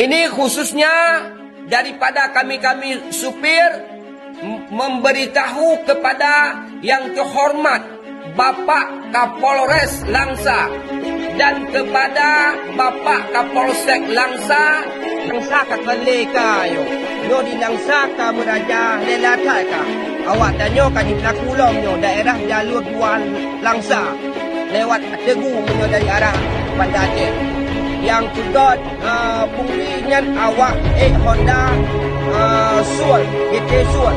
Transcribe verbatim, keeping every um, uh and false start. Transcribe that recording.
Ini khususnya daripada kami-kami supir m-, memberitahu kepada yang terhormat Bapak Kapolres Langsa dan kepada Bapak Kapolsek Langsa. Langsa ka keu lé ka nyoe. Nyoe di Langsa ka meuraja lé latai ka. Awak tanyoe ka jipeulaku lom nyoe daerah jalur dua Langsa lewat Tegu meunyoe dari arah Banda Aceh. Nyang peugöt, ah, pungli nyan awak ék Honda, ah, Soul, G T Soul.